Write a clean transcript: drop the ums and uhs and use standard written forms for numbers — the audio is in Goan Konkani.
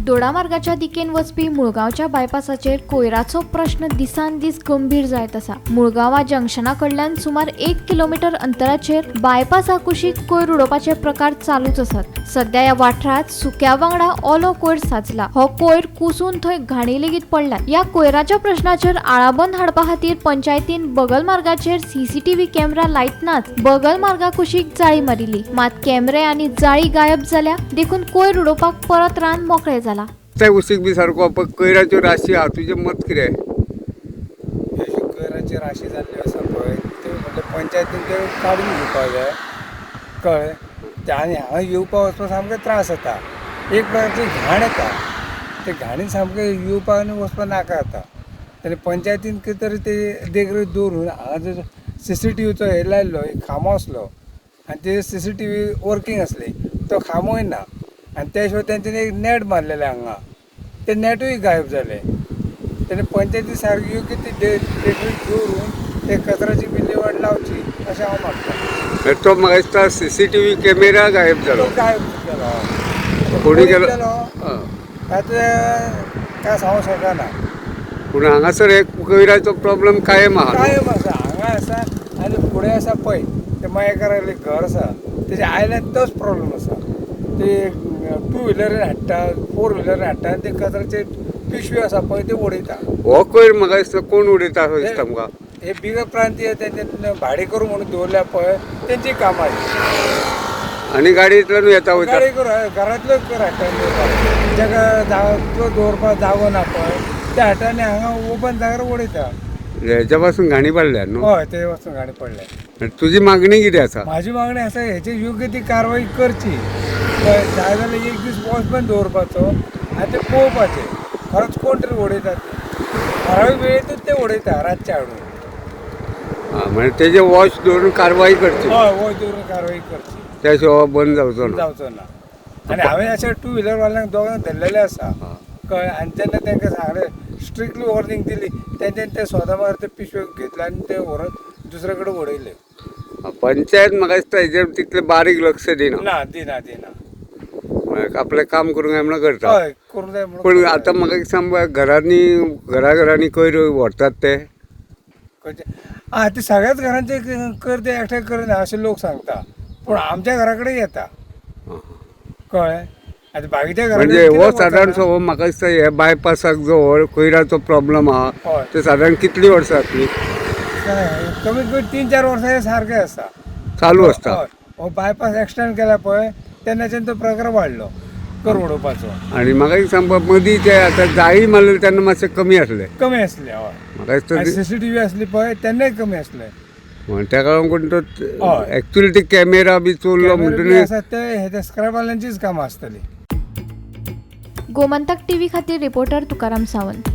दोडामार्गाच्या दिकेन वचपी मुळगांवच्या बायपासाचेर कोयराचो प्रश्न दिसान दीस गंभीर जायत आसा. मुळगांवा जंक्शना कडल्यान सुमार 1 किलोमीटर अंतराचेर बायपासा कुशीक कोयर उडोवपाचे प्रकार चालूच आसात. सध्या ह्या वाठारांत सुक्या वांगडा ओलो कोयर साचला. हो कोयर कुसून थंय घाणी लेगीत पडल्या. ह्या कोयराच्या प्रश्नाचेर आळाबंद हाडपा खातीर पंचायतीन बगल मार्गाचेर सीसीटीव्ही कॅमेरा लायतनाच बगल मार्गा कुशीक जाळी मारिल्ली. मात कॅमेरे आनी जाळी गायब जाल्या देखून कोयर उडोवपाक परत रान मोकळें जाला. ते उशीक बी सारको पळय कोयराच्यो राशी आहा. तुजें मत कितें? ह्यो कोयराची राशी जाल्ल्यो आसा पळय त्यो म्हणल्यार पंचायतीन त्यो काडून घेवपाक जाय, कळ्ळें. ते आनी हांगा येवपा वचपाक सामके त्रास जाता. एक प्रकारची घाण येता, ते घाणीन सामकें येवपाक आनी वचपाक नाका जाता. आनी पंचायतीन कितें तरी ते देखरेख दवरून हांगा जर सीसीटीव्हीचो हे लायल्लो एक खांबो आसलो आनी ते सीसीटीव्ही वर्कींग आसली, तो खांबोय ना. आनी त्या शिवाय तेंच्यांनी एक नॅट मारलेलें हांगा, ते नॅटूय गायब जालें. तेन्ना पंचायती सारकी योग्य ती देखरेख दवरून ते कचऱ्याची विल्हेवाट लावची अशें हांव मागता. तो म्हाका दिसता सीसीटीव्ही कॅमेरा गायब जालो. तो गायब केलो. कोणी केलो? तातूंत काय सांगूंक शकना. पूण हांगासर एक कोयराचो प्रॉब्लम कायम आहा. कायम आसा, हांगा आसा आनी फुडें आसा पळय ते मयेकारालें घर आसा तेज्या आयल्यान तोच प्रॉब्लम आसा. ते टू व्हिलरीन हाडटा, फोर व्हिलरीन हाडटा आनी ते कचऱ्याचे पिशवी आसा पळय ते उडयता. हो कोयर म्हाका दिसता कोण उडयता असो दिसता म्हाका. हे बिगर प्रांतीय तेंचे भाडे करूं म्हणून दवरल्या पळय तेंची कामां. आनी गाडयेंतल्यान येता वयता. गाडी करून घरांतल्यो कर हाडटा, जाका जागो दवरपाक जागो ना पळय त्या हाडटा आनी हांगा ओपन जाग्यार उडयता. हेच्या पासून घाणी पडल्या न्हू. हय, ते वचून घाणी पडल्या. तुजी मागणी कितें आसा? म्हाजी मागणी आसा हेची योग्य ती कारवाय करची. जाय जाल्यार एक दीस वॉचमॅन दवरपाचो आनी ते पळोवपाचें खरोच कोण तरी उडयतात. ठरावीक वेळेंतूच ते उडयता रातचे हाडून. म्हणजे तेजे वॉच दवरून कारवाय करची. हय, वॉच दवरून कारवाय करची. त्या शिवाय बंद जावचो ना. जावचो ना. आनी हांवें अशें टू व्हिलरवाल्यांक दोगांक धरलेले आसा, कळ्ळें. आनी तेन्ना तांकां सांगलें, स्ट्रिक्टली वॉर्निंग दिली तेंच्यांनी ते स्वता मार ते पिशव्यो घेतले आनी ते व्हरून दुसरे कडेन उडयले. पंचायत म्हाका दिसता हेजेर तितलें बारीक लक्ष दिना. ना, दिना दिना. आपलें काम करूंक जाय म्हणून करता. हय, करूंक जाय म्हणून. पूण आतां म्हाका एक सांग, घरांनी घराघरांनी कोयर व्हरतात ते. आं, ते सगळ्याच घरांचे कर ते एकठांय करना अशें लोक सांगता, पूण आमच्या घरा कडेन येता, कळ्ळें. आतां बाकीच्या घरां म्हणजे हो सादारणसो हो म्हाका दिसता हे बायपासाक जो हो कोयराचो प्रॉब्लम आहा ते सादारण कितलीं वर्सां जातलीं? कमीत कमी 3-4 वर्सां हे सारकें आसा, चालू आसता. हो बायपास एक्सटेंड केला पळय तेन्नाच्यान तो प्रकार वाडलो कर उडोवपाचो. आनी म्हाका एक सांगपा मदीं ते आतां जाळी मारलेली तेन्ना मातशें कमी आसलें. कमी आसलें, हय. म्हाका दिसता सीसीटीव्ही आसली पळय तेन्नाय कमी आसलें. ताका लागून कोण तो एक्चुअली ते कॅमेरा बी चोरलो म्हणटकीर आसा ते हे स्क्रॅपवाल्यांचीच कामां आसतलीं. गोमंतक टीव्ही खातीर रिपोर्टर तुकाराम सावंत.